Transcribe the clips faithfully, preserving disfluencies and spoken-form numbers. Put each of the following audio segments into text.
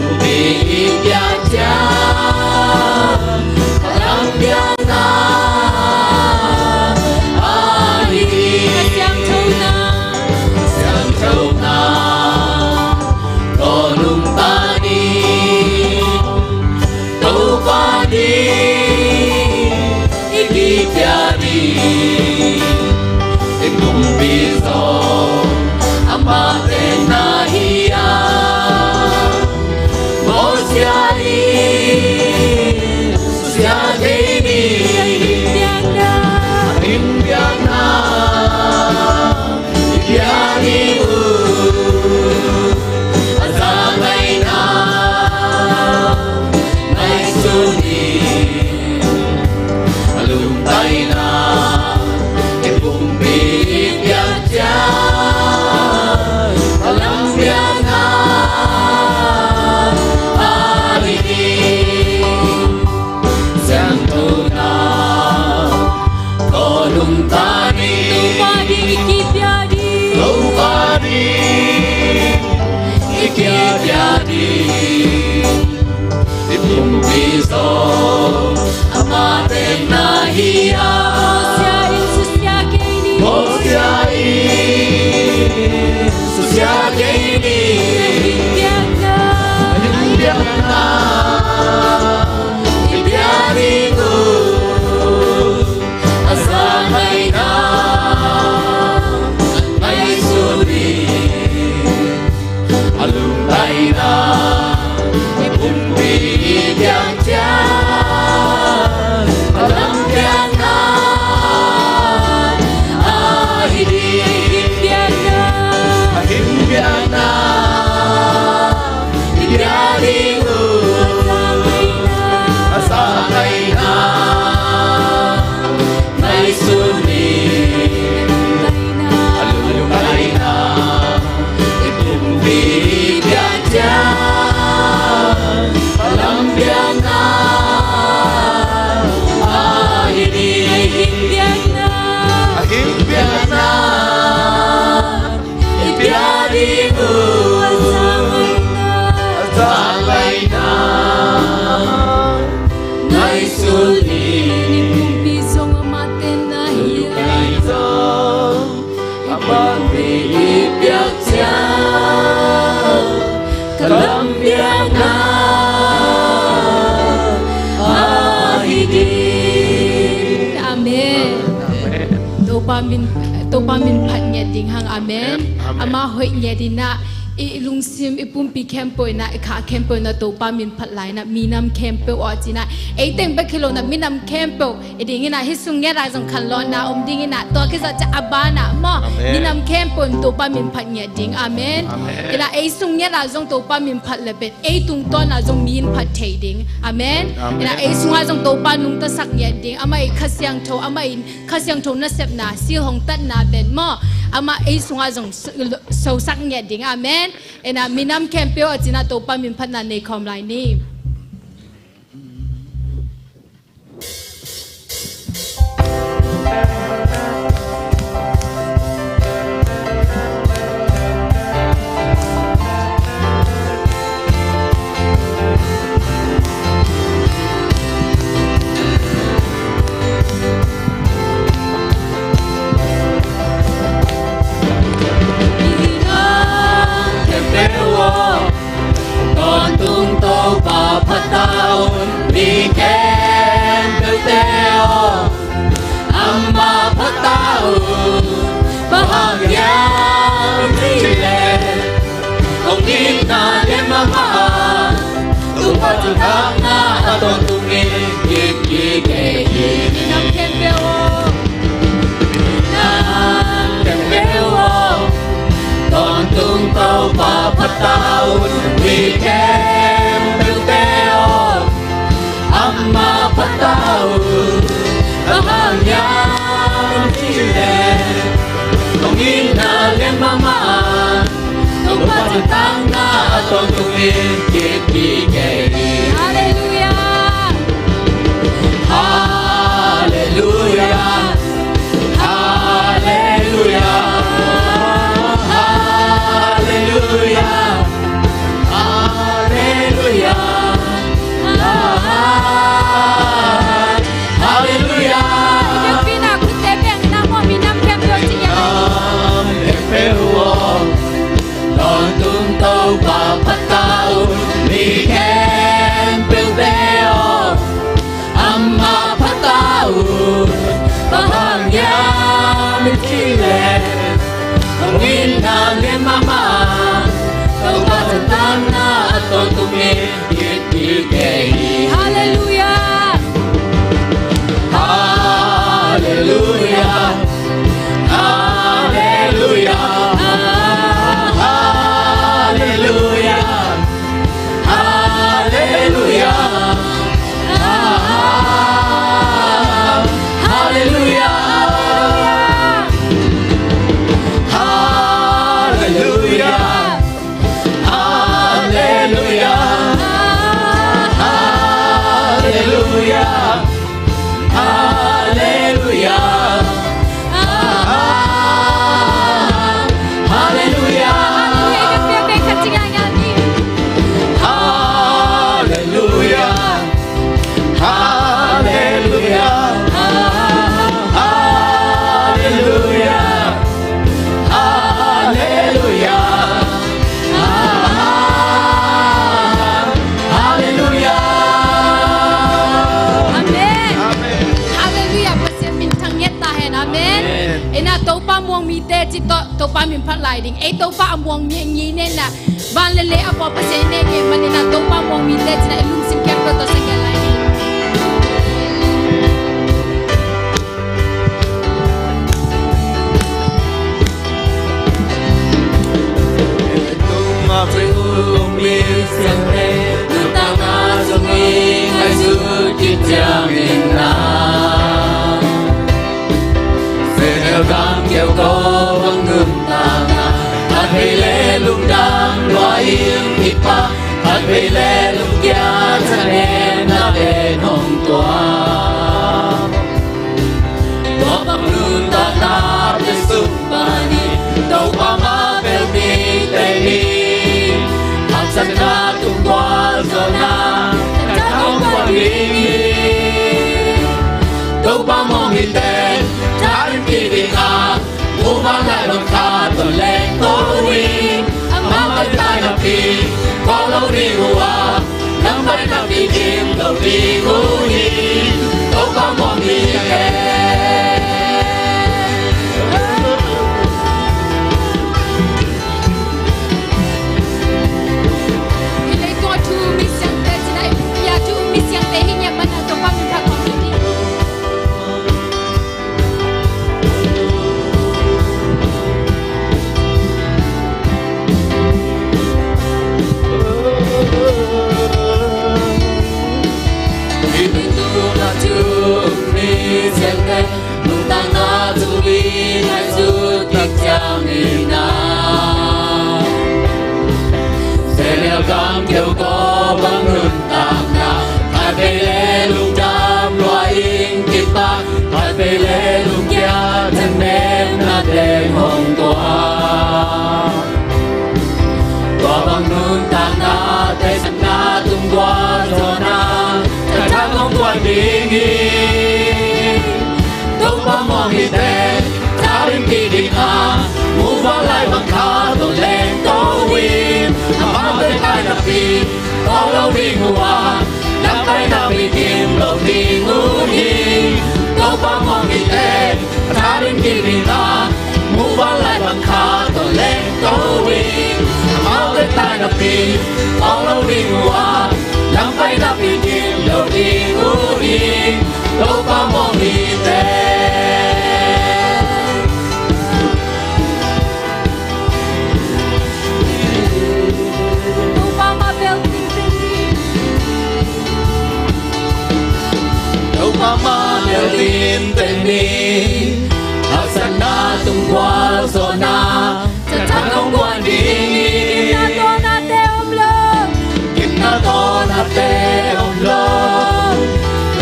Pumpi i piak ciang ka lampiakna ahi. Ka siangthona, siangthona, ko nungta ni, Topa ni, i kipia ni, i pumpi zong amah tenna hi a, mawhsia in susia kei ni. A hing piakna, i pia ni uh, a za ngaihna ngaihsun ni. A lungtaina i pumpi i piak ciang ka lampiakna ahi. Siangthona, ko nungta ni, Topa ni, i kipia ni, Topa ni, i kipia ni. I pumpi zong amah tenna hi a, mawhsia in susia kei ni. Mawhsia in susia kei ni. A hing piakna, a hing piakna i pia ni uh, a za ngaihna ngaihsun ni. A lungtaina i pumpi i piak ciang ka lampiakna ahi. A hing piakna, a hing piakna i pia ni uh, a za ngaihna ngaihsun ni. A lungtaina i pumpi i piak ciang ka lampiakna ahi ni. A hing piakna, a hing piakna i pia ni uh, a za ngaihna ngaihsun ni. I pumpi zong amah tenna hi a, i pumpi zong amah tenna i piak ciang ka lampiakna ahi ding. Amen. Amen. Topa min, Topa min phat ngiat ding hang. Amen. Amen. Amah hoih ngiat ding ah, i lungsim, i pumpi khempeuh in ah, i kha khempeuh in ah Topa min phat lai in ah, minam khempeuh aw ci in ah, ei teng bek hi lo in ah, minam khempeuh i ding in ah, hih sung ngiat ah zong khanlawhna om ding in ah, tua kizat ciang a ban ah maw, Amen, minam khempeuh in Topa min phat ngiat ding. Amen. Amen. In ah ei sung ngiat ah zong Topa min phat le pen ei tungtawn ah zong min phat thei ding. Amen. Amen. In ah ei sung ah zong Topa nungtasak ngiat ding. Amah i Kha Siangtho, amah in Kha Siangtho nasepna, sil hong tatna pen maw, amah ei sung ah zong so, sosak ngiat ding. Amen. In ah minam khempeuh aw ci in ah Topa min phatna nei khawm lai ni. Minam khempeuh aw, tawntung Topa phat ta un, mi khempeuhte aw, amah phat ta un. Bang hang hiam cih leh, hong itna lian mahmah a, Topa thangthang a tawntung in kipkik kei hi. Minam khempeuh aw, minam khempeuh aw, tawntung Topa phat ta un, mi khempeuhte aw, amah phat ta un. Bang hang hiam cih leh, hong itna lian mahmah a, Topa thangthang a tawntung in kipkik kei hi. Halleluiah. Halleluiah. Halleluiah. Halleluiah. Halleluiah. Ci tawh Topa min phat lai ding. Ei Topa a muang mi a ngi nena, van le lei a bawl Pasian i nei ngei manin ah Topa muang mite ci-in ah i lungsim khempeuh tawh sa ngiat lai ding. Sehnel gam keu ko bang nuntakna, khatvei le lungdam lua ing kipak, khatvei le lungkia thanemna pen hong tua. Tua bang nuntakna pen sung panin Topa mah bel ding tei ni. Haksatna tung gualzawhna, thangthang hong guan ding hi. Topa muang mite tharim kik ding a, muvanlai bang khat tawh leng ko hi. Amau taitai napi kawk lo ding uh a, lampai napi dim lo ding uh hi. Topa muang mite. I leitung a thu um mi siangte ci-in ah i pia thu um mi siangte hi ngiat manin ah Topa min phat khawm ni. Nuntakna tungin ngaihsut kik ciangin ah, sehnel gam keu ko bang nuntakna, khatvei le lungdam lua ing kipak, khatvei le lungkia thanemna pen hong tua. Tua bang nuntakna pen haksatna tung gualzawhna, thangthang hong guan ding hi. Topa muang mite tharim kik ding a, muvanlai bang khat tawh leng ko hi. Amau taitai napi kawk lo ding uh a, lampai napi dim lo ding uh hi. Topa muang mite tharim kik ding a, muvanlai bang khat tawh leng ko hi. Amau taitai napi kawk lo ding uh a, lampai napi dim lo ding uh hi. Topa muang mite. Topa mah bel ding tei ni. Topa mah bel ding tei ni. Haksatna tung gualzawhna, thangthang hong guan ding hi. Gimna tawh nate om lo. Gimna tawh nate om lo.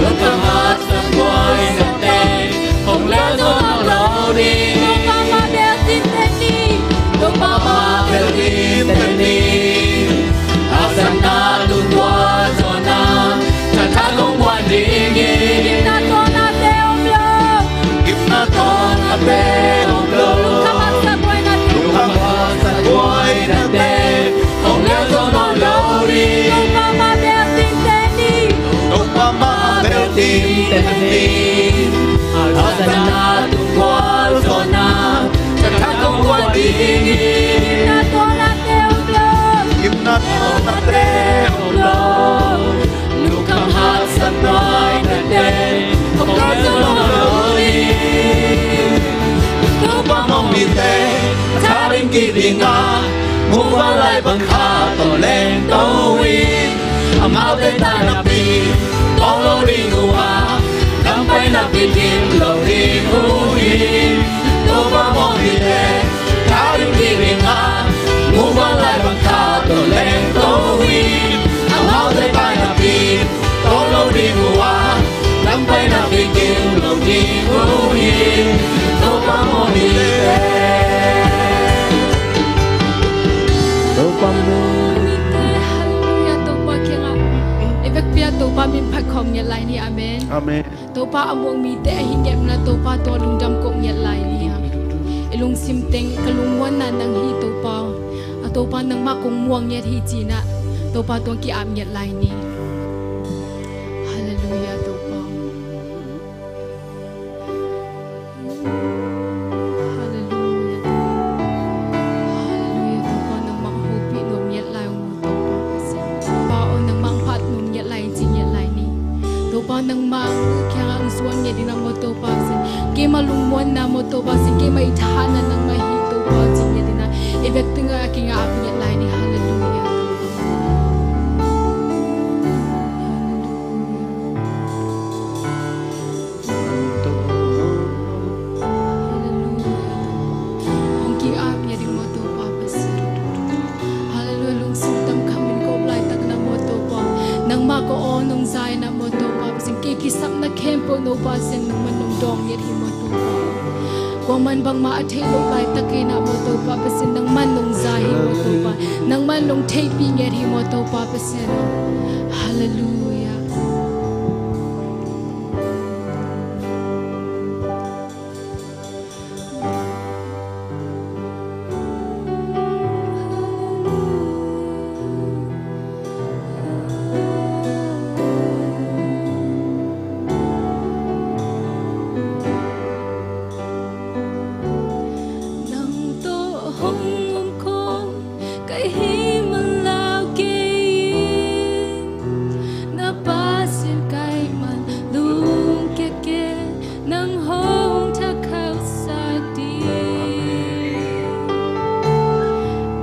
Lungkham haksat buainate hong lel zo nawn lo ding. Topa mah bel ding tei ni. Topa mah bel ding tei ni. Haksatna tung gualzawhna, thangthang hong guan ding hi. Gimna tawh nate om lo. Gimna tawh nate om lo. Lungkham haksat buainate, lungkham haksat buainate hong lel zo nawn lo ding. Topa mah bel ding tei ni. Topa mah bel ding tei ni. Haksatna tung gualzawhna, thangthang hong guan ding hi. Gimna tawh nate om lo. Gimna tawh nate om lo. Lungkham haksat buainate hong lel zo nawn lo ding. Topa muang mite tharim kik ding a, muvanlai bang khat tawh leng ko hi. Amau taitai napi kawk lo ding uh a, lampai napi dim lo ding uh hi. Topa muang mite tharim kik ding a, muvanlai bang khat tawh leng ko hi. Amau taitai napi kawk lo ding uh a, lampai napi dim lo ding uh hi. Topa muang mite. Topa muang mite. Halleluiah, Topa kiangah i vekpi-a Topa min phat khawm ngiat lai ni. Amen. Amen. Topa a muang mite ahi ngiat manin ah Topa tungah lungdam ko ngiat lai ni. I lungsim teng ka lungmuanna nang hi Topa. A Topa nangmah kong muang ngiat hi ci-in ah Topa tungah ki-ap ngiat lai ni. Halleluiah Topa. Halleluiah. Nangmah kiangah hong zuan ngiat in ah maw Topa Pasian. Keimah lungmuanna maw Topa Pasian, keimah i thahatna nangmah hi Topa Pasian ngiat in ah. I vekpi-in ah kingah ap ngiat lai ni. Halleluiah. Halleluiah. Hong ki-ap ngiat in maw Topa Pasian. Halleluiah. Lungsim tam khamin ka om laitak in ah maw Topa, nangmah ka aw nong za in ah maw Topa Pasian, kei kisapna khempeuh no Pasian nangman nong dawng ngiat hi maw Topa. Kuaman bangmah a theih loh laitak in ah maw Topa Pasian, nangman nong za hi maw Topa. Nangman nong theihpih ngiat hi maw Topa Pasian. Halleluiah. Nang tawh hong om khawm ka hih man lau kei in, na Pasian ka hih man lungkia ken, nang hong thak hausa ding.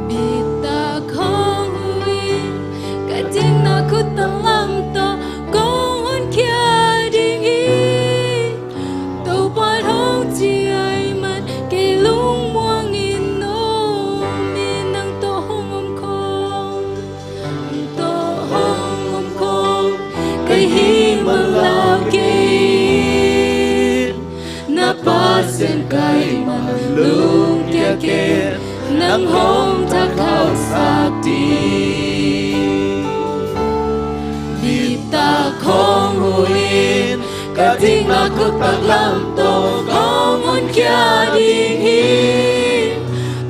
Bitak hong huh in, ka dingna khut taklam tawh kong honkhia ding hi. Topa'n hong ci ahih man kei lungmuang in om in, nang tawh hong om khawm, nang tawh hong om khawm ka hih man lau kei in, na Pasian ka hih man lungkia ken, nang hong thak hausa ding. Bitak hong huh in, ka dingna khut taklam tawh kong honkhia ding hi.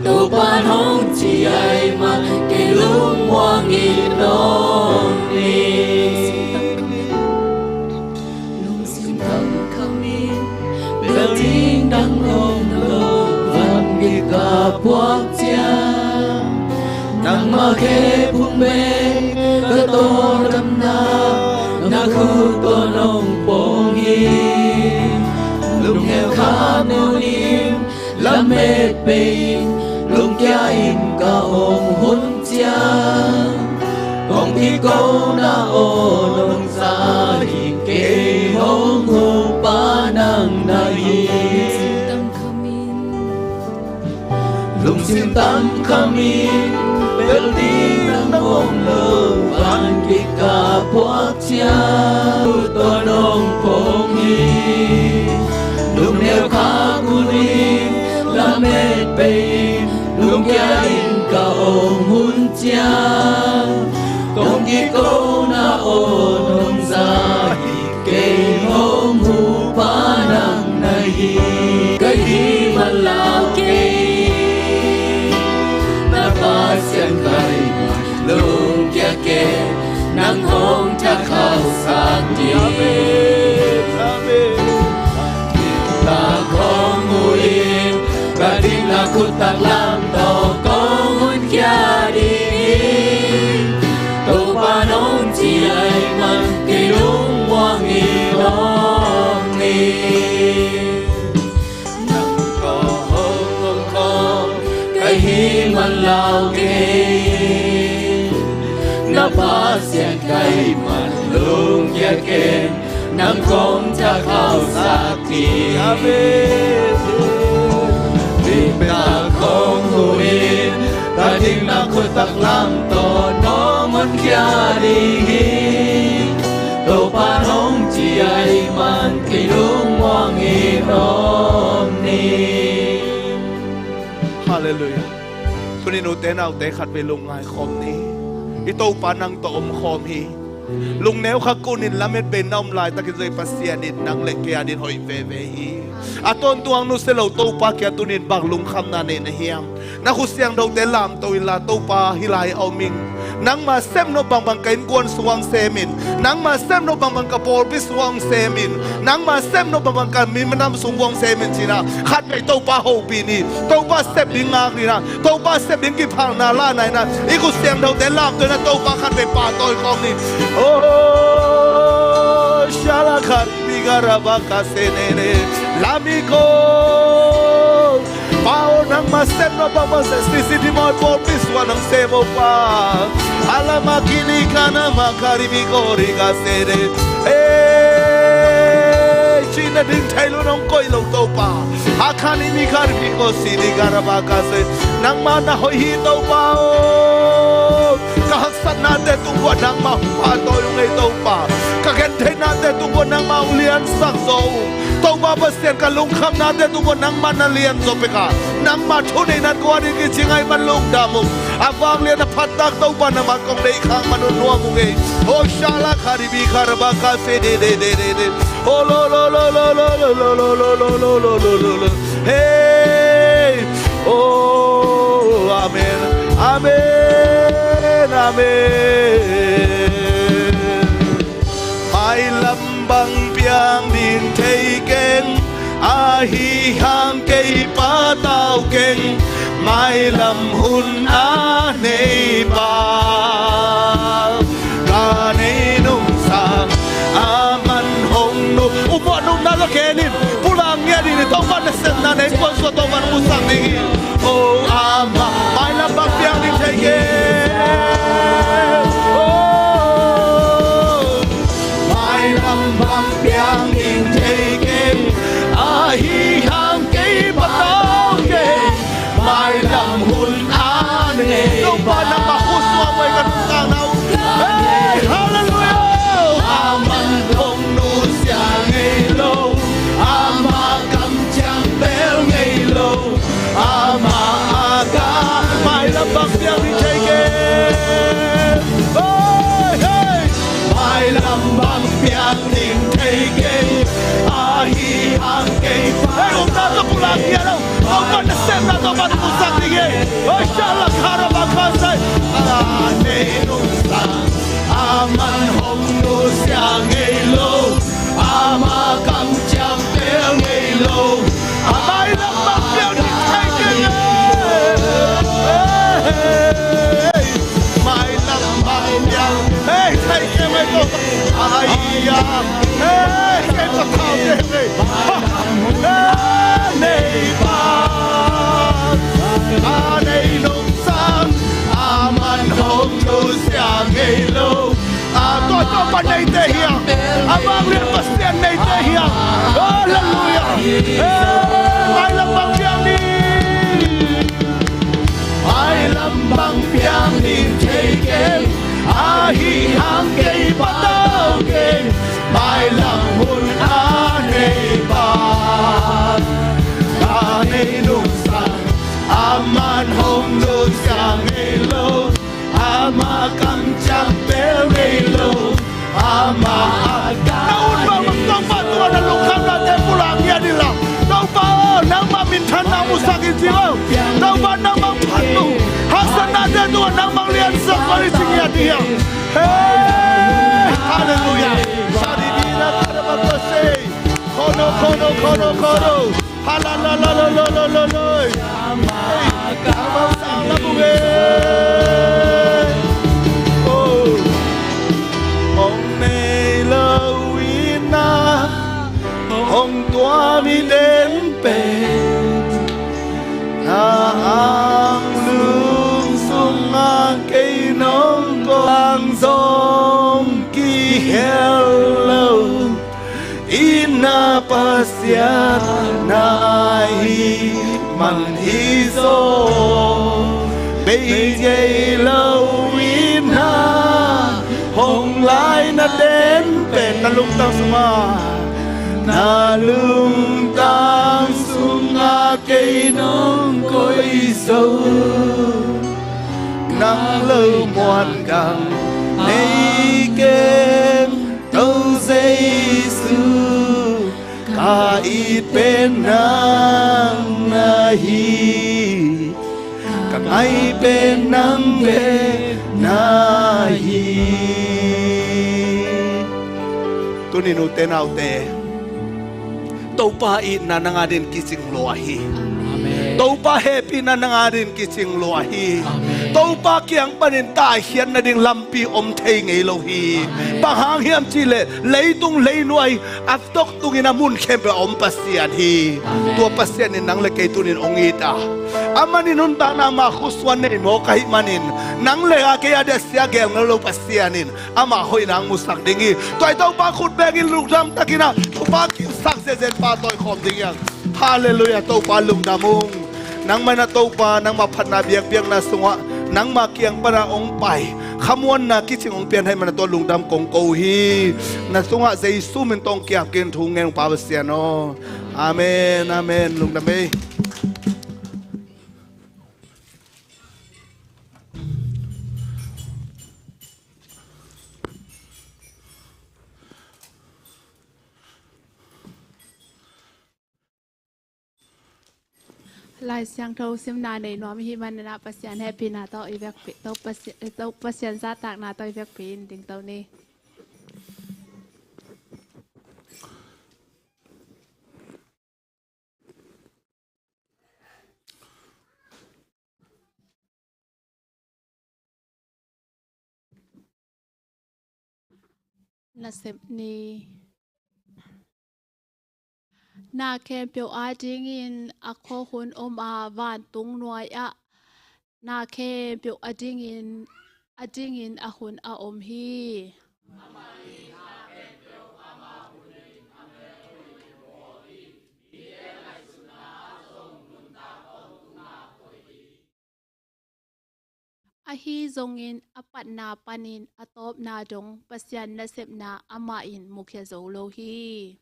Topa'n hong ci ahih man kei lungmuang in om hi. Lungsim tam khamin bel ding dang om lo, van gik ka puak ciang, nangmah khephung bek ka tawldamna, na khut tawh nong pawng hi. Lungneu khak nunin lamet pei in, lungkia in ka om hun ciang, kong kikona aw nong za hi, kei hong huh pa nang na hi. Lungsim tam khamin bel ding dang om lo, van gik ka puak ciang, tawh nong pawng hi. Lungneu khak nunin lamet pei in, lungkia in ka om hun ciang, kong kikona aw nong za hi, kei hong huh pa nang na hi. Ka hih man lau kei in, na Pasian ka hih man lungkia ken, nang hong thak hausa ding. Amen. Amen. Bitak hong huh in, ka dingna khut taklam tawh kong honkhia ding hi. Topa'n hong ci ahih man kei lungmuang in om hi. Nang tawh hong om khawm ka hih man lau kei in, na Pasian ka hih man lungkia ken, nang kong thak hausa ding. Amen. Bitak hong huh in, ka dingna khut taklam tawh nong honkhia ding hi. Topa'n hong ci ahih man kei lungmuang in om hi. Halleluiah. Tuni-in ute naute khatvei lungngai khawm ni. I Topa nang tawh om khawm hi. Lungneu khak nunin lamet pei in na om laitakin zong Pasian in nang le kei adingin hoih veve hi. A tawntung nusia lo Topa kiang tuni-in bang lungkhamna nei na hiam? Na khut siangthote lamto inla, Topa hih lai-ah om ing. Nangma sepnop bangbang ka innkuan sungah hong sem in. Nangma sepnop bangbang ka pawlpi sungah hong sem in. Nangma sepnop bangbang ka minam sung hong sem in ci-in ah khatvei Topa hopih ni. Topa sep ding ngak ni in ah. Topa sep ding kiphalna la na in ah. I khut siangthote lamto in ah Topa khatvei pahtawi khawm ni. Oh, shala Karibi garabaka senene. Lamiko. Pa aw, nangmah sem nop bangmah se, sisi ni mawi pawl pisuan nang sem o pa. Alama kini kana ma karibi kori ka sene. Ei, cina ding thei lo nong koi lo Topa. Akani mi karibi ko sini garabaka se. Nangmah na hoih hi Topa aw. Ka haksatnate tung uah nangmah hong pahtawi ung ei Topa. Ka gentheihnate tung uah nangmah hong liansak zaw ung. Topa Pasian, ka lungkhamnate tung uah nangmah na lian zaw pek a, nangmah thuneihna guan in kicing ahih man lungdam ung. A vanglian a phattak Topa nangmah kong deih khak man un nuam ung ei. Hoshala karibi karabaka se de de de de de. Oh lo lo lo lo lo lo lo lo lo lo lo lo lo lo lo. Hey. Oh, amen. Amen. Amen. Mailam bang piang ding thei keng, ahi hang kei patau keng. Mailam hun a nei pa ka nei nungsang a man hong nu. Upuah nungna la kenin pulak ngiat in Topa nasepna nei puan sua Topa na pusak ding hi. Oh, ama mailam bang piang ding thei keng. Oh, mailam bang piang ding thei keng. Ahi hang kei patau keng. Mailam hun a nei Topa nangmah khusuang mai ka nungkakna uh. Hey, hallelujah. Aman hong nusia ngei lo. Ama kamciam bel ngei lo. Ama a ka mailam bang piang ding thei keng. Hey, hey. Mailam bang piang ding thei keng. Ahi hang kei pa. Hey, um na ka pulak ngiat lo. Topa nasepna Topa na pusak ding hi. Oi, shala kara bakasai. A nei nungsang a man hong nusia ngei lo. Ama kamciam bel ngei lo. A mailam bang piang ding thei keng. Hey, hey, hey. Mailam bang piang ding thei keng, mai Topa. Ai ya. Hey, kei pa thau kei. Nei pa, a nei nungsang a man hong nusia ngei lo. A tua Topa neite hi a, a vanglian Pasian neite hi a. Halleluia. Hey, mailam bang piang ding. Mailam bang piang ding thei keng. Ahi hang kei patau keng. Mailam hun a nei pa ka nei nungsang a man hong nusia ngei lo. Ama kamciam bel ngei lo. Ama a ka na ut bang bang Topa tua na lungkhamnate pulak ngiat in la. Topa aw, nangmah minthan na musak in ci lo. Topa nangmah phat nung haksatnate tua nangmah liansak bang in ci ngiat in hiam. Hey, halleluia. Shadibina karabakase. Kono, kono, kono, kono. Halalalalalalalai. Hey, amang sang na bung e. Oh. Hong nei lo in a, hong tuam i den pen. Na ang lung sungah kei nong ko ang zong kihel lo. Inn a Pasian na ahih man hi zaw. Bei ngei lo inn a hong lai na den pen na lungtang sungah, na lungtang sungah kei nong koih zo. Nang lo muan kang nei keng. Topa Jesu, ka it pen nang na hi, ka ngai pen nang pen na hi. Tuni nute naute, Topa itna nang a din kicing lua hi. Amen. Topa hehpihna nang a din kicing lua hi. Amen. Topa kiang panin taikhiat nading lampi om thei ngei lo hi. Bang hang hiam cihleh leitung leinuai a tawk tungin a mun khempeuh a om Pasian hi. Tua Pasian in nang le kei tunin hong it a, aman in nuntakna mah khusuan nei mawk ahih manin, nang le a kei a dia sia gel ngel lo Pasian in ama hoihna hong musak ding hi. Tua hi Topa khut bengin lungdam takin a Topa kilsak zenzen pa tawi khawm ding hi hang. Halleluiah, Topa lungdam ung. Nangmah in a Topa, nangmah phatna biakpiakna sungah nangmah kiang pana hong pai khamuanna kicing hong pian ahih manin a tua lungdam kong ko uh hi. Na sungah Jesu min tawh hong kiam kei ing, thu ngen ung Pa Pasian aw. Amen, amen. Lungdam ei. Lai Siangtho simna nei nuam i hih manin a Pasian hehpihna tawh i vekpi, tawh Pasi-, tawh Pasian zahtakna tawh i vekpi in dingto ni. Nasep ni. Na khempeuh adingin a khuahun om a, vantung nuai-ah na khempeuh adingin, adingin a hun a om hi. Ahi zongin a patna panin a tawpna dong Pasian nasepna amah in mukhia zo lo hi.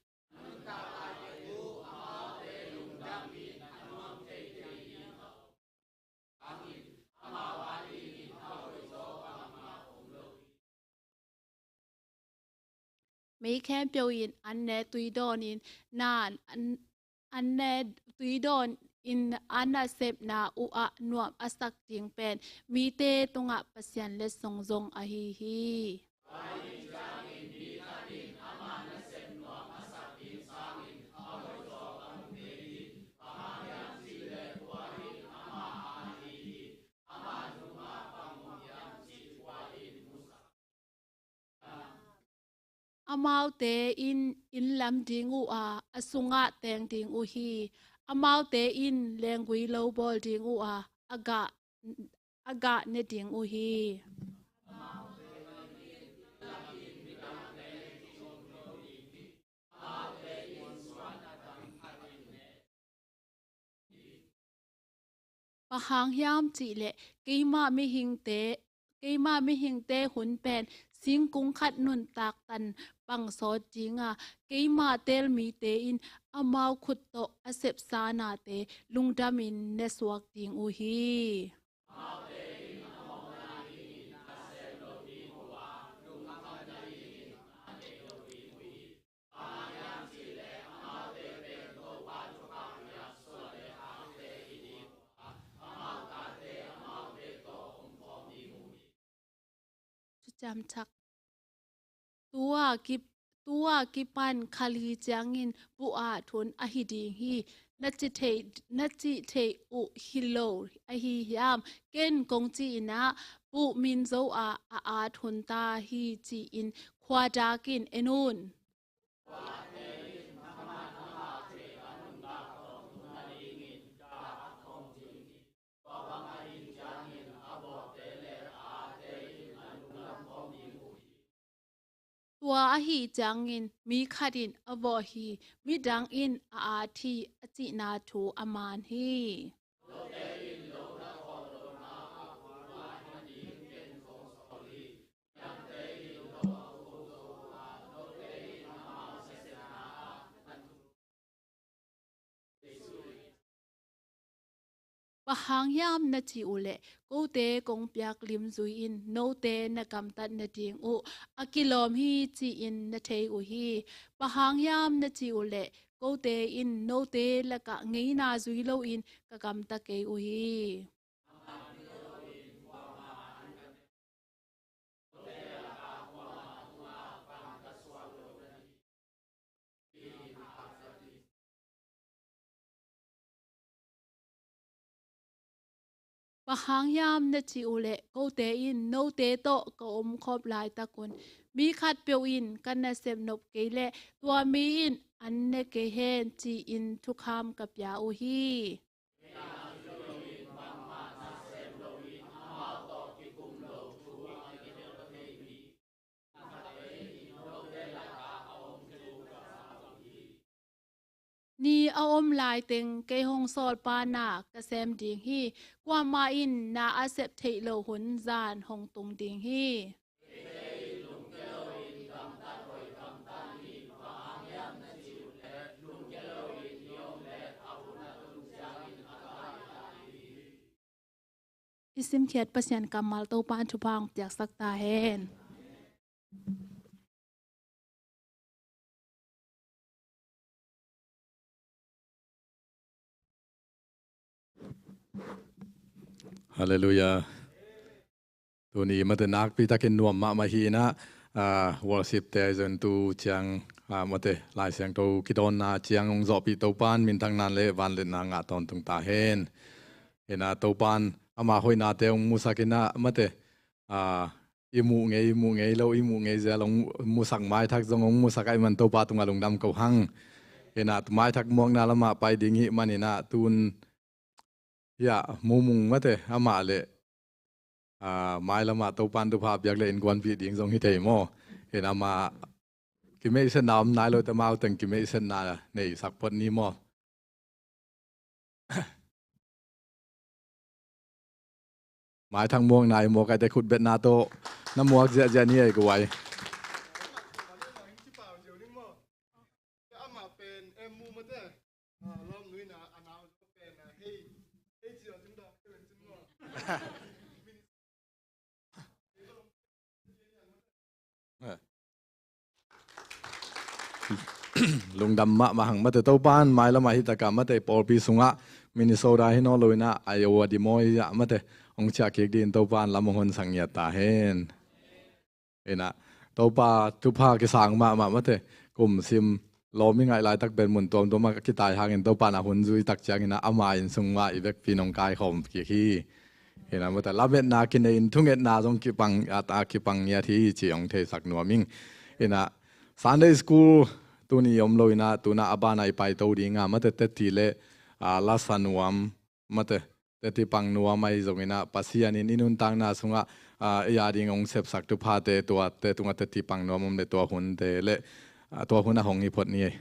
Mi khempeuh in an ne tui dawn in na, an, an ne tui dawn in a nasepna uh ah nuam a sak ding pen mite tungah Pasian letsong zong ahi hi. Amaute in inn lam ding uh a, a sungah teng ding uh hi. Amaute in lenggui lo bawl ding uh a, a gah, a gah ne ding uh hi. Bang hang hiam cihleh keimah mihingte, keimah mihingte hun pen singkung khat nuntak tan bang sawt ding a, keimah teel mite in amau khut tawh a sepsa nate lungdamin ne suak ding uh hi. Thuciam thak. Tua kip, tua kipan khal hi ciangin buh at hun ahi ding hi. Na ci thei, na cih theih uh hi lo ahi hiam? Ken kong ci-in ah buh min zo ah a at hun ta hi ci-in khuadakin en un. Tua ahi ciangin mi khat in a vawh hi, midang in a at hi a cihna thu a man hi. Bang hang hiam na ci uh leh kote kong piak lim zui-in note na gamtat nading uh a kilawm hi ci-in na thei uh hi. Bang hang hiam na ci uh leh kote in note lakah ngeina zui loin ka gamta kei uh hi. Bang hang hiam na cih uh leh, kote in note tawh ka omkhop laitakun mi khatpeuh in ka nasep nop kei leh tua mi in an ne kei hen, ci-in thukham ka pia uh hi. Ni a om laiteng kei hong sawlpa na ka sem ding hi. Kuamah in na a sep theih loh hun zan hong tung ding hi. I simkhiat Pasian kammal Topa in thupha hong piaksak ta hen. Halleluiah. Tuni mate nakpi takin nuam mahmah hi inah, ah, worship te zon tu ciang, ah, mate Lai Siangtho kidawnna ciang hong zawhpih Topan minthang nan le vanliatna ngah tawntung ta hen. Inah Topan ama hoihnate hong musak inah mate, ah, i muh ngei, i muh ngei lo, i muh ngei zel hong musak, maithak zong hong musak ahih man Topa tungah lungdam ko hang. Inah maithak muakna lamah pai ding hih man inah tun hiah mumung mate amah le, ah, mailamah Topan thupha piak le innkuanpih ding zong hi thei maw? Inah amah kimeihsetna om nai lo te, amau teng kimeihsetna neisak phot ni maw? Maithak muakna i muak ahih teh khutbetna tawh na muak ziahziah ni ei guai. Lungdam mahmah hang mate. Topan mailamah hih takah mate pawlpi sungah Minnesota hi nawn lo inah Iowa Des Moines ah mate hong ciah kik dingin Topan lam hong honsak ngiat ta hen. Inah Topa thupha kisang mahmah mate, kum sim lawm i ngaih laitak pen mun tuamtuam ah kitai hangin Topan a hun zui tak ciangin ah ama inn sung mah i vekpi in hong kaikhawm kik hi. Inah mate lametna kinei in thungetna zong kipang, a, a kipang ngiat hi ci hong theisak nuam ing. Inah Sunday school tuni om lo inah tunah a banah i paito ding a mate teti le, a, lasa nuam mate teti pang nuam ahi zong inah Pasian in i nuntakna sungah, a, i a ding hong sepsak thuphate tuate tungah teti pang nuam om le tua hunte le, a, tua hun a hong hi phot ni ei.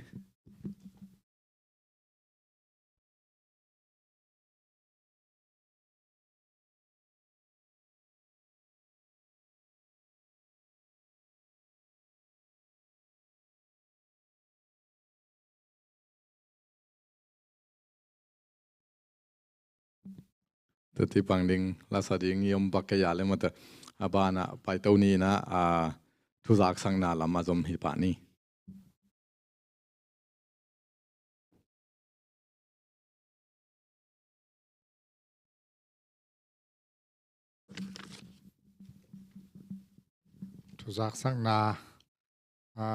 Teti pang ding lasa ding i om bak kei a le mate a banah paito ni inah, a, thuzaksakna lam a zom hi pah ni. Thuzaksakna, a,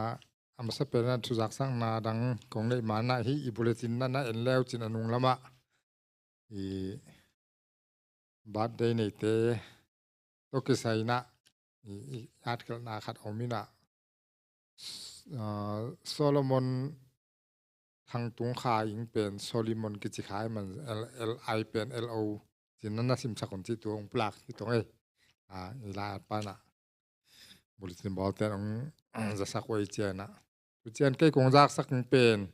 a masa penah thuzaksakna dang kong neih manah hih i bulletin na na en leu cin a nung lamah i birthday neite tawh kisai inah i, i atkhelhna khat om inah, a, Solomon Thangtung Kha Ing pen Solomon kici kha i man, L, L I pen L O cin na na simsak un cih tu hong pulak hi tong ei. A, i lai at panah bulletin board ten hong zasak uh ei cianah. Tu cian kei kong zaksak pen,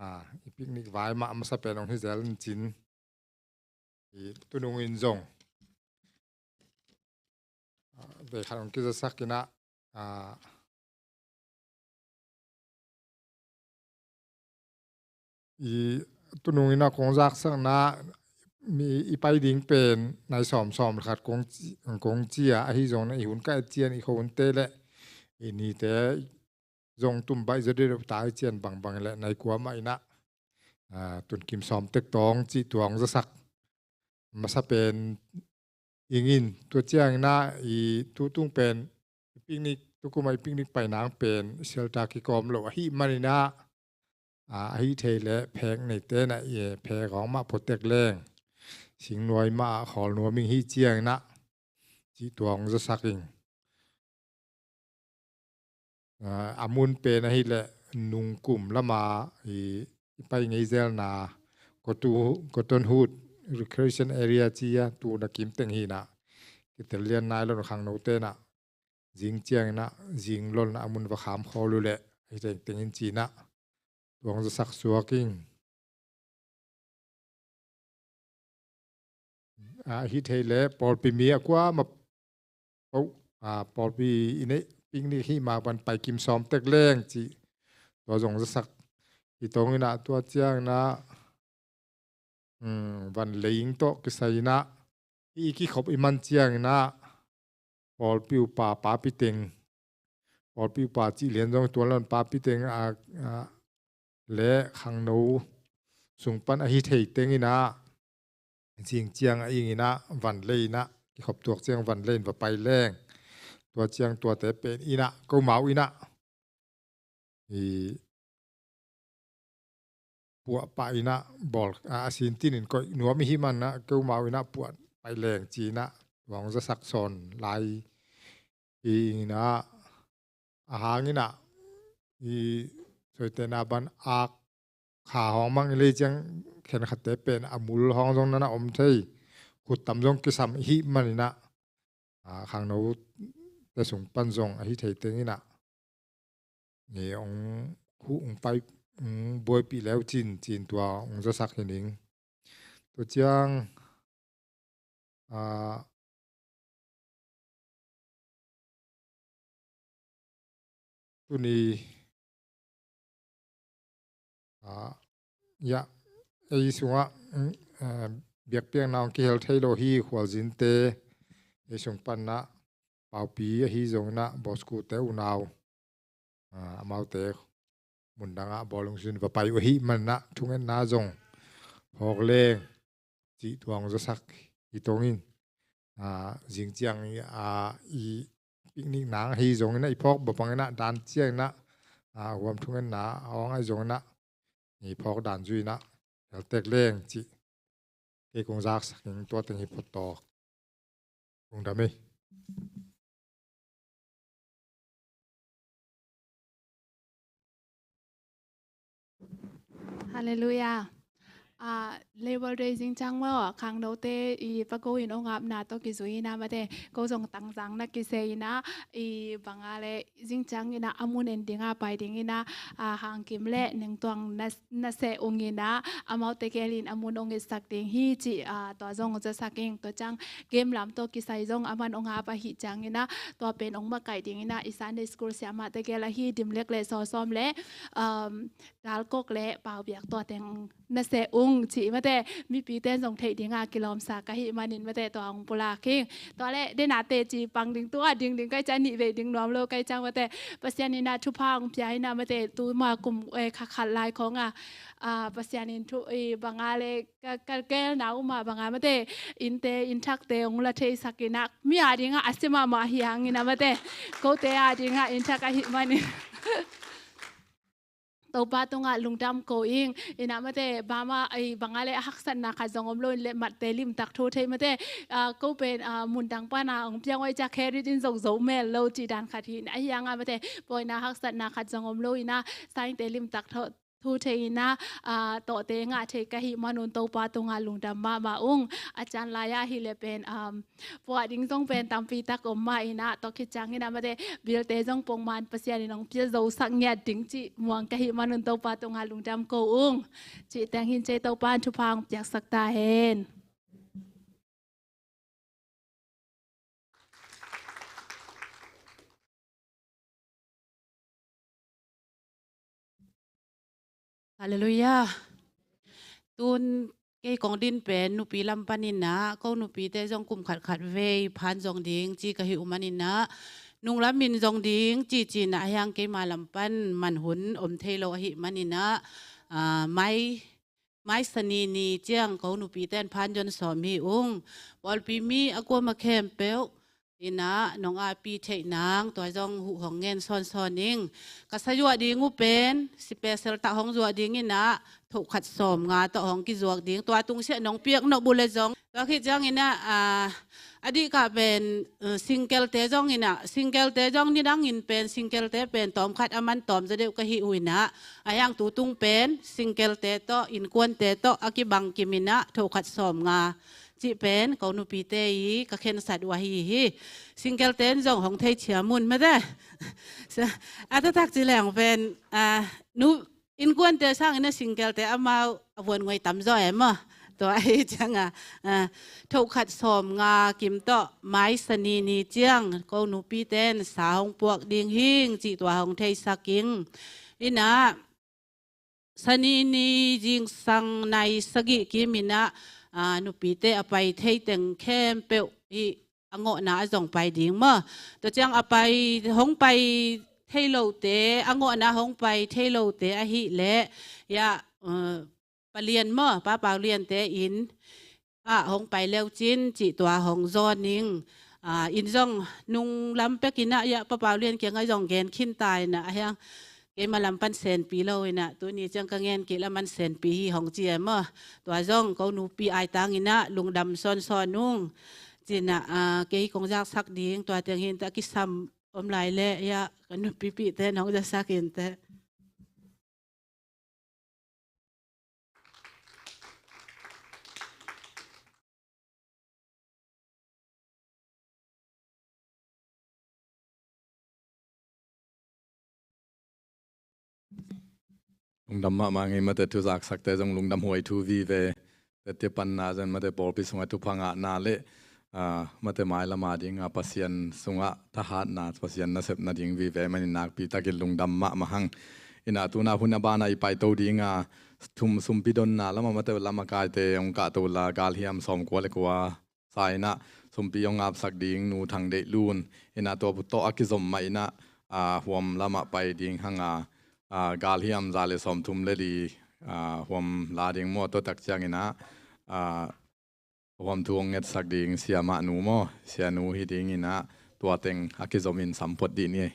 a, i picnic vai mah a masa pen hong hi zel in cin. I tunung in zong, a, vei khat hong kizasak inah, a, i tunung inah kong zaksakna mi i pai ding pen nai sawmsawm le khat kong ci, kong ci a, ahi zong inah i hun ka et cian i kho hunte le i nite zong tum baih zaw deuhdeuh ta i cian bangbang le nai kua mah inah, a, tun kim sawm tek tawng cih tuang zasak masa pen ing in tua ciang inah i tutung pen i picnic, tukum a i picnic pai nang pen shelter kikawm lo ahih man inah, a, ahih thei le phek neite na i phek awng mah photek leng Singnuai mah ah khawl nuam ing hi ciangin ah, cih tua hong zasak ing. A, a mun pen ahih leh nungkum lama i, i pai ngei zelna Cotton Hood, Cotton Hood Recreation Area ci a, tu na kim teng hi in ah, kitel lian nai lo in khangnote in ah, zing ciangin ah, zing lo in ah a mun va kham khawl uh leh, ahi tengteng in ci in ah, tua hong zasak suak ing. A, ahi thei leh pawlpi mi a kuamah pawl, a, pawlpi i neih picnic hih mah bang pai kim sawm tek leng cih tua zong zasak hi tong in ah, tua ciangin ah, um, van lei ing tawh kisai in ah, i kikhop i man ciangin ah, pawlpi upa papi teng, pawlpi upa cih lian zong tuan lo in papi teng a, a, le khangno sung pan ahi thei teng in ah, zing ciang a ing in ah, van lei in ah, kikhop tuak ciang van lei in va pai leng. Tua ciang tuate pen in ah, komau in ah, i puah pah in ah bawl, a, a sin tin in koih nuam i hih man ah, komau in ah puah pai leng ci in ah, tua hong zasak sawn lai hi ing in ah, a hang in ah, i soitena ban ak kha hong mang i lei ciang khenkhatte pen a mul hong zong na na om thei, khut tam zong kisam i hih man in ah, a, khangnote sung pan zong ahi thei teng in ah, i hong huh hong pai, hong buaipih leu cin, cin tua hong zasak hi ning. Tua ciang, a, tuni, a, ya, ei sungah, mm, a, biakpiakna hong kihel thei lo hi, khualzinte, ei sung pan ah, Paupi ahi zong in ah, Bosco te unau, a, amaute mundang ah bawlung sin va pai uh ahih man ah, thungetna zong phawk leng cih tua hong zasak hi tong in, a, zing ciang i, a, i picnic nang ahi zong in ah, i phawk bapang in ah, dan ciang in ah, a, huam thungetna a hong ahi zong in ah, i phawk dan zui in ah, hel tek leng cih kei kong zaksak ing. Tua teng hi phot tawh. Lungdam ei. Halleluiah. A, Labour Day zing ciang maw, khangnote i pa ko in hong apna tawh kizui in ah, mate, ko zong tangzang na kisei in ah, i bang a leh zing ciang in ah a mun en ding a pai ding in ah, a, Hang Kim le Neng Tuang na, na seh ung in ah, amaute gel in a mun hong etsak ding hi cih, a, tua zong zasak ing. Tua ciang game lam tawh kisai zong aman hong ap ahih ciang in ah, tua pen hong makaih ding in ah, i Sunday school siamahte gel ahi Dim Lek le Saw Sawm le, um, Dal Kok le Pau Biak tua teng na seh ung cih, mate, mipite zong theih ding a kilawmsa ka hih manin, mate, tua hong pulak ing. Tua leh dena teci pang ding, tua ding ding ka hih ciang, nih vei ding nuam lo ka hih ciang, mate, Pasian in ah thupha hong pia in ah, mate, tuma kum, eh, kha khat lai khawng a, a, Pasian in thu, i bang a leh ka, ka gelna uh mah bang a, mate, innte, inn thakte hong la theisak in ah, mi a ding ah a sia mahmah hi hang in ah, mate, kote a ding ah inn thak ahih manin Topa tungah lungdam ko ing. In ah, mate, bang a, i bang a leh haksatna khat zong om lo in leh matte limtak thu thei, mate, a, ko pen, a, mundang pan a hong piang uh ahih ciang credit in zong zo mel lo cih dan khat hi in ah, ahi hang a, mate, buaina haksatna khat zong om lo in ah, sainte limtak thu, thu thei in ah, a, tawhte ngah thei ka hih manun Topa tungah lungdam mahmah ung. A cian lai ah hi leh pen, um, puah ding zong pen tampi tak om mah in ah, tua khit ciang in ah, mate, bilte zong pongman Pasian in hong pia zosak ngiat ding cih muang ka hih manun Topa tungah lungdam ko ung. Cih teng hi in, cei, Topa in thupha hong piaksak ta hen. Halleluiah. Tun kei kong din pen nupi lam pan in ah, ko nupite zong kum khat khat vei phan zong ding ci ka hih uh manin ah, nunglam in zong ding ci ci in ah, ahi hang keima lam pan man hun om thei lo ahih manin ah, a, mai, mai Sani ni ciang ko nupite in phan zon sawm hi ung. Pawlpi mi a kuamah khempeuh in ah nong api theih nang, tua zong huh hong ngen sawnsawn ing. Ka sazuak ding uh pen special tak hong zuak ding in ah, thoh khat sawm nga tawh hong kizuak ding. Tua tungsiah nong piak nop uh leh zong Tua khit ciangin ah, a, a dih kah pen, uh, single-te zong in ah, single-te zong nidangin pen, single-te pen tawmkhat a man tawm zaw deuh ka hi uh in ah, a hiang tu tung pen, single-te tawh, innkuante tawh, a kibang kim in ah, thokhat sawmnga cih pen, ko nupite i ka khensat uh ahi hi. Single-te in zong hong thei thiam un mate. A taktak ci leng pen, a, nu, innkuante sangin a single-te amau a vuan ngoi tam zaw e maw. Tua ahi cianga, a, thokhat sawmnga kim tawh mai Sani ni ciang ko nupite in sa hong puak ding hing cih tua hong theisak ing. In ah Sani ni zingsang nai sagih kim in ah, a, nupite a pai thei teng khempeuh hih a ngawhna a zong pai ding maw. Tua ciang a pai, hong pai thei lote, a ngawhna hong pai thei lote ahih leh, ya, uh, Pa Lian maw, Pa Pau Liante inn ah hong pai leu cin cih tua hong zawn ing. Ah, in zong nung lam pek in ah, ya, Pa Pau Lian kiangah zong gen khin ta in ah, a hiang keima lam pan senpi lo in ah, tuni ciang ka ngen kik lam pan senpi hi hong ci e maw. Tua zong ko nupi aitang in ah lungdam sawnsawn ung. Ci in ah, ah, kei kong zaksak ding, tua teng hi in teh, a kisam om lai leh, ya, ka nupipihte in hong zaksak in teh. Lungdam mahmah ing ei, mate, thu zaksakte zong lungdam huai thu vive. Tete panna zong mate pawlpi sungah thupha ngahna le, ah, mate mailam a dingah Pasian sungah thahatna, Pasian nasepna ding vive manin nakpi takin lungdam mahmah hang. In ah tu-in ah hun a banah i paito dingah thum sumpi donna lamah mate lam a kaite hong kahto la, galhiam sawmkua le kua sa in ah sumpi hong apsak ding Nu Thang Deih Lun. In ah tua tawh a kizom mah in ah, ah, Huam lamah pai ding hang a, ah, galhiam za le sawmthum le li, ah, Huam la ding maw. Tua tak ciangin ah, ah, Huam thu hong ngetsak ding Sia Mah Nu maw, Sia Nu hi ding in ah, tua teng a kizom in sam phot dih ni ei.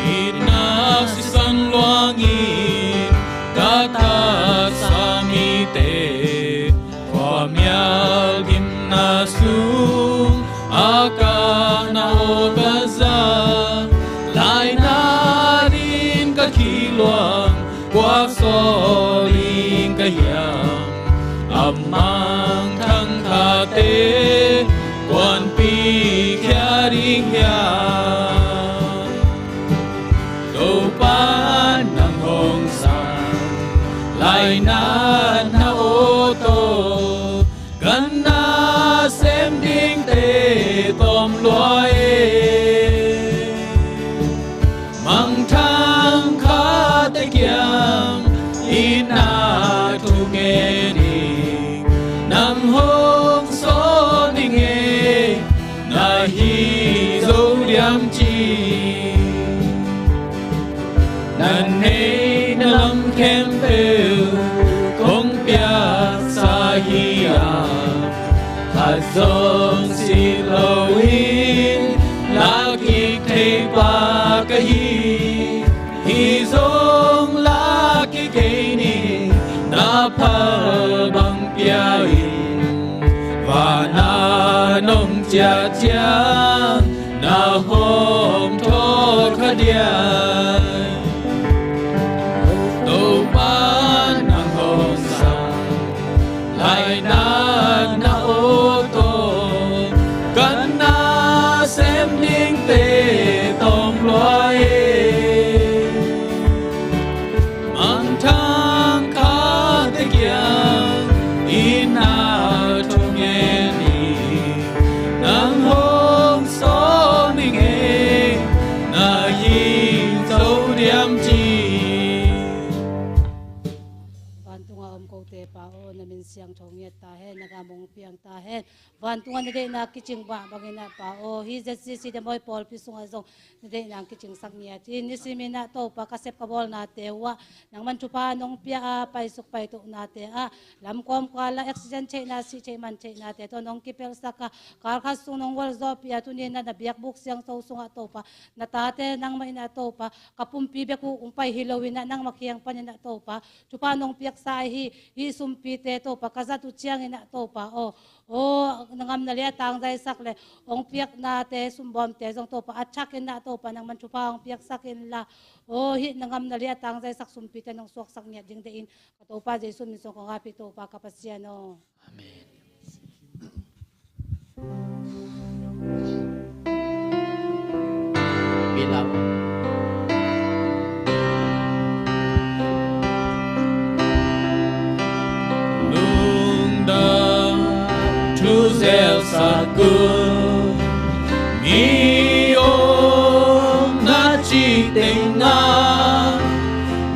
Itna sisan luangin ka taksa mite, khuamial gimna sung a ka na aw ka za, lainat in ka khih luang, kua sawl ding ka hiam, a mangthang khate kuanpih khia ding hiam. Topa nang hong sang, lainat na aw tawh, ka nasem dingte tawm lua e. Mangthang khate kiang itna thu ngen ing, nang hong sawl ning e, na hi zo diam ci. Na neih na lam khempeuh kong piaksa hi a, khat zong sit loin la kik thei pa ka hi. Hi zong la kik kei ni, na phal bang pia in, van ah nong ciah ciang na hong thawh kha diam. Topa nang hong sang, lainat na aw tawh, ka nasem dingte tawm lua e. Mangthang khate kiang itna thu ngen ing, nang hong sawl ning e, na hi zo diam ci. siangtho ngiat ta hen, na gam hong piang ta hen. Vantung ah na deihna kicing mah bangin ah Pa aw, hih Z C C Des Moines pawlpi sungah zong na deihna kicingsak ngiat hi. Nisim in ah Topa, ka sep ka bawlnate uh ah nangman thupha nong pia a, paisuk paitohnate ah, lam kawmkal ah accident theihna, sih theih man theihnate tawh nong kipelhsak a, kal khat sung nong gualzawhpih a, tuni in ah na biakbuk siangtho sungah Topa, na tate nangmah in ah Topa, ka pumpi bek uh hong pai hi lo in ah nangmah kiang panin ah Topa, thupha nong piaksa ahi hih sumpite Topa, ka zat uh ciangin ah Topa aw, aw, na gam na lian tangzaisak le hong piaknate, sumbawmte zong Topa, a thak in ah Topa, nangman thupha hong piaksak inla, aw, hih na gam na lian tangzaisak sumpite nong suaksak ngiat ding deih in, ka Topa Jesu min suang kong ap hi, Topa ka Pasian aw. Amen. Lungdam thuzelsak un, mi omna cih teng ah,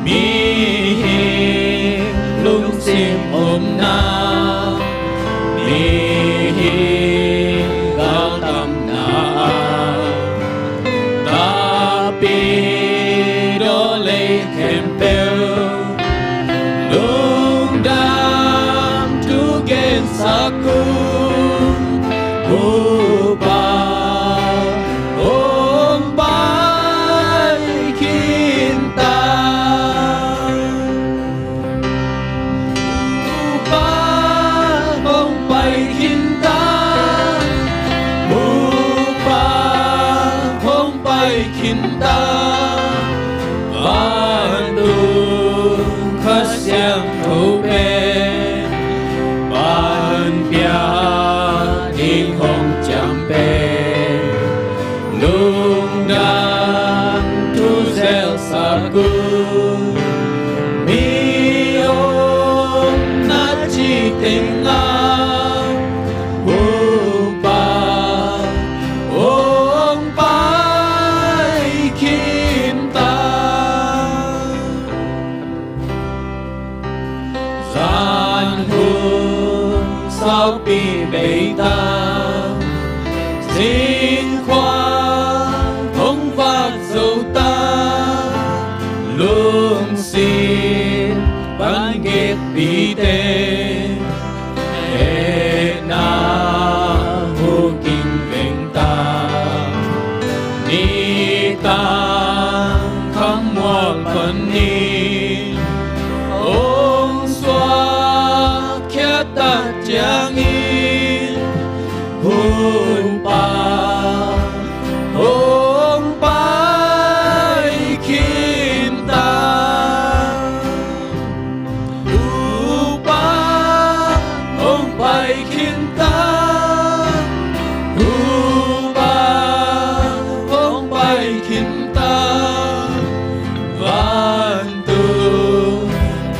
mihing lungsim omna, mihing galtamna ah, Tapidaw lei khempeuh lungdam thu gensak un, Topa hong pai khin ta. Topa hong pai khin ta. Topa hong pai khin ta. Vantung Kha Siangtho pen panpih ding hong ciam pen, lungdam thu zelsak un, mi omna cih teng ah, Topa hong pai khin ta. Zan hun saupi bei ta, zingkhua hong vak zo ta, lungsim bangkitpihte, hehna hu ging veng ta. Nitang khamual panin hong suakkhia ta ciangin, Topa hong pai khin ta. Topa hong pai khin ta. Topa hong pai khin ta. Vantung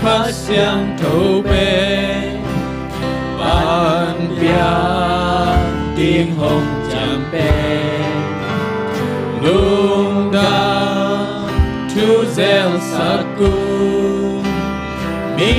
Kha Siangtho pen panpih ding hong ciam pen, lungdam thu zelsak un, mi